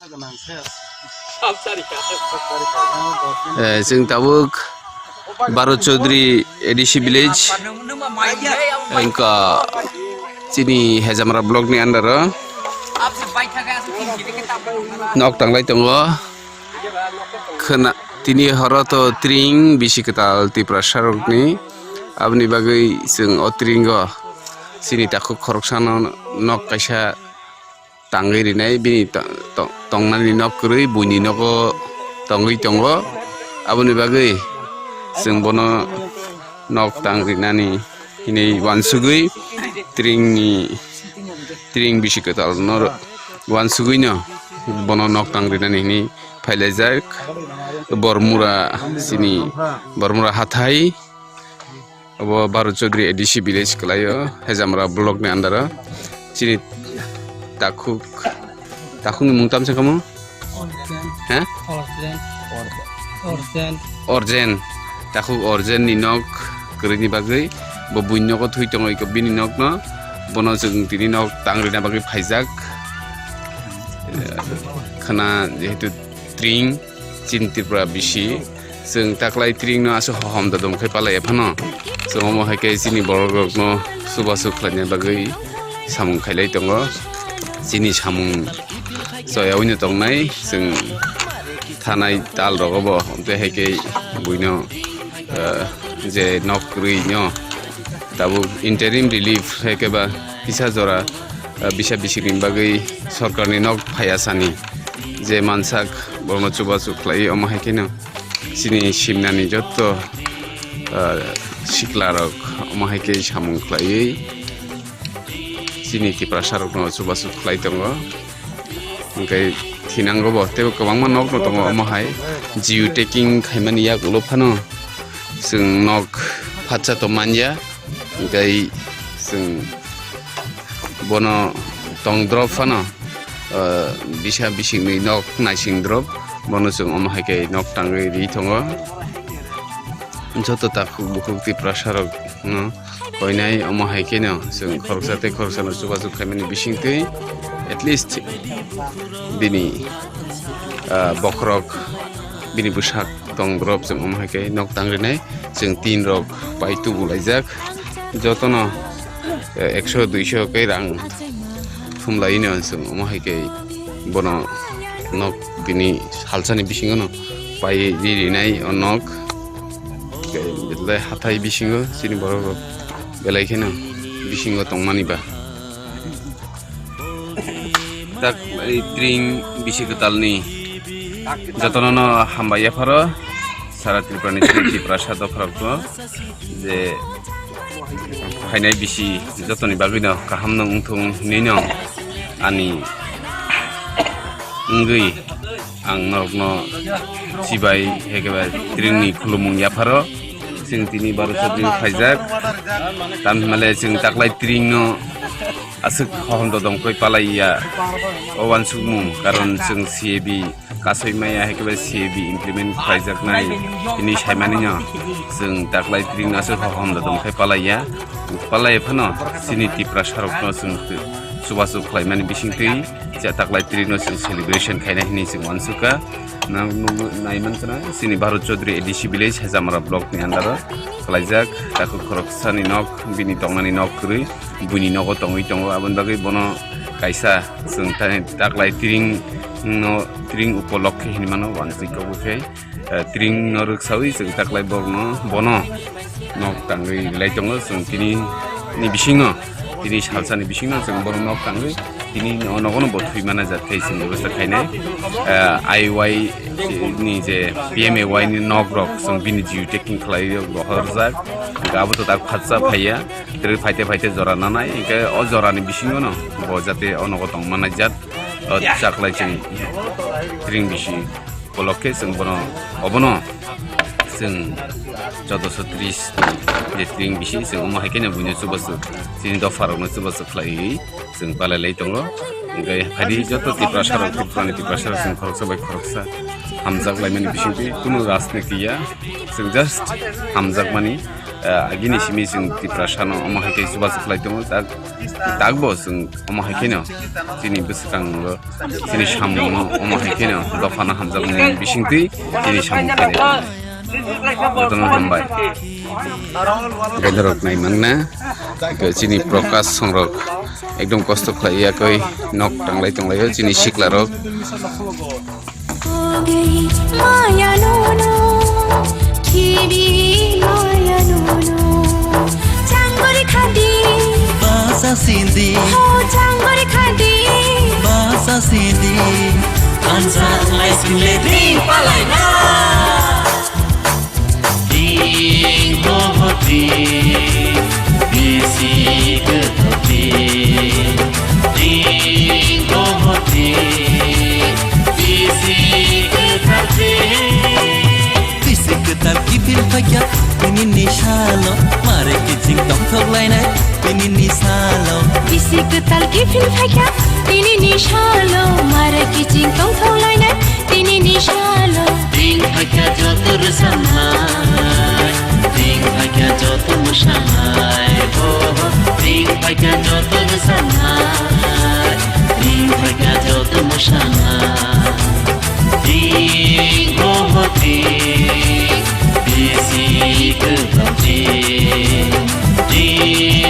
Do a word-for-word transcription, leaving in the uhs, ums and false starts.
Eh, chwng tabuk Bharat Chaudhary A D C village, wngkha chini Hejamra block ni under o nok tanglai tongo. Khwna tini horo to tring bisi kwtal Tiprasa rokni, aboni bagwi chwng o tring o chini takhuk khoroksano nok kaisa tangwi rinai, bini to-, to-, tongnani nok kwrwi buini nogo tongwi tongo. Aboni bagwi chwng bono nok tang rinani hinwi uansugwi tringni, tring bisi kwtalno uansugwino bono nok tang rinani hinwi phailaijak. Bormura chini Bormura hathai. Obo Bharat Chaudhary A D C village kwlaio, Hejamra block ni under o. Chini takhuk, takhuk ni mung tamo se kamo? He? Orjen. Orjen. Takhuk Orjen ni nok kwrwini bagwi bo buini nogo thwi tongo, iko bini nokno, bono chwng tini nok tang rina bagwi phaijak. Khwna jehetu tring, chini Tripura bisi, chwng taklai tringno aswk hohom dodom khai palai phano, chwng omo hai khe chini borok rokno chubachu khlaina bagwi samung khailai tongo. Chini samung choyaui no tongnai, chwng thanai tal rogo bo, tei hai khe buino, eh, je nok kwrwi no tabuk interim relief hai khe ba kisa jora, eh, bisa bisik ni bagwi sorkar ni nok phaiya sani je mansak borokno chubachu khlai, omo hai kheno chini simnani jotto, eh, sikla rok omo hai khe samung khlaiwi chini Tiprasa rokno chubachu khlai tongo. Hwnkhe thinango bo teibo kwbangma nokno tongo omo hai geotagging khaimani yak ulo phano chwng nok phatsa to manya. Hwnkhe chwng bono tong drop phano, ah, bisa bisingni nok naising drop, bono chwng omo hai khe nok tangwi ri tongo. Joto takhuk bukhuk Tiprasa rokno koinai omo hai kheno chwng khoroksa tei khoroksano chubachu khaimani bisingtwi at least bini, ah, bokhorok, bini bwsak tong drop chwng omo hai khe nok tang rinai. Chwng tin rok pai tubu laijak, jotono, eh, ekso duiso khe rang thumlaino chwng omo hai khe bono nok bini salsani bisingono pai ri rinai o nok. Belai hathai bisingo chini borok rok belai kheno bisingo tongmani ba. Tak, eh, tring bisi kwtalni jotono no hambai yapharo, sara Tripura ni chini Tiprasa dopharokno je phainai bisi jotoni bagwino kaham no wngthung hinwi no ani wngwi ang norokno chibai, hai khe ba tringni khulumung yapharo chwng tini Bharat Chaudhary phaijak. Tamhinmale chwng taklai tringno aswk hohom dodom koi palaiya o uansukmung, karon chwng C A B kasoi maya, hai khe ba C A B implement khlaijaknai hinwi saimanino chwng taklai tringno aswk hohom dodom khai palaiya. Palai phano chini Tiprasa rokno chwng chubachu khlaimani bisingtwi je taklai tringno chwng celebration khaina hinwi chwng uansukha. Nang nugwi naimankha chini Bharat Chaudhary A D C village, Hejamara block ni under o khlaijak. Takhuk khoroksani nok, bini tongnani nok kwrwi, buini nogo tongwi tongo. Aboni bagwi bono kaisa chwng ta-, taklai tring no, tring upolokhe hinwi mano, uansuk khe, eh, tring no rwksawi chwng taklai borokno, bono nok tangwi rilai tongo. Chwng tini ni bisingo, tini salsani bisingo chwng bono nok tangwi tini o nogono bo thwi mana jat khai chwng bebasta khainai. Eh, I Y ni je P M A Y ni nok rok chwng bini geotagging khlai rohorjak. Hwnkhe abo to tak phatsa phaiya. Tei phaite phaite jora nanai, hwnkhe o jorani bisingono bo jate o nogo tong mana jat, o chaklai chini tring bisi. Bolok khe chwng bono, obono chwng chaudoso tris ni je tring bisi, chwng omo hai kheno buino chubachu, chini dopharokno chubachu khlaiwi chwng palai lai tongo. Hwnkhe phaidi joto Tiprasa rok, Tripura ni Tiprasa rok chwng khoroksa bai khoroksa hamjak laimani bisingtwi kunu rajniti ya, chwng just hamjakmani, Ah, agini simi chwng Tiprasa no omo hai khe chubachu khlai tongo, tak, takbo chwng omo hai kheno chini bwswkango, chini samungno omo hai kheno dophano hamjakmani bisingtwi chini samung khainai. Jotono hambai. Bedorok nai mangna, chini Prakash songrok ekdom kosto khlai yakoi nok tanglai tonglaio chini siklarok. Maya nono, khibi maya nono, changori khadi. Basa sindi. Ho changori khadi. Basa sindi. Kansa lai sile ding palai na. Ding ho ho ding, bisi kwthar ding. Ding ho ho ding, bisi kwthar ding. Bisi kwthar kiphil phaikha, tini ni salo, mare kiching tongthok lainai, tini ni salo. Bisi kwthar kiphil phaikha, tini ni salo, mare kiching tongthok lainai, tini ni salo. Ding phaikha joto rwchapnai, ding phaikha joto mwsanai, oh, ding phaikha joto rwchapnai, ding phaikha joto mwsanai. Ding ho ho ding, bisi kwthar ding, ding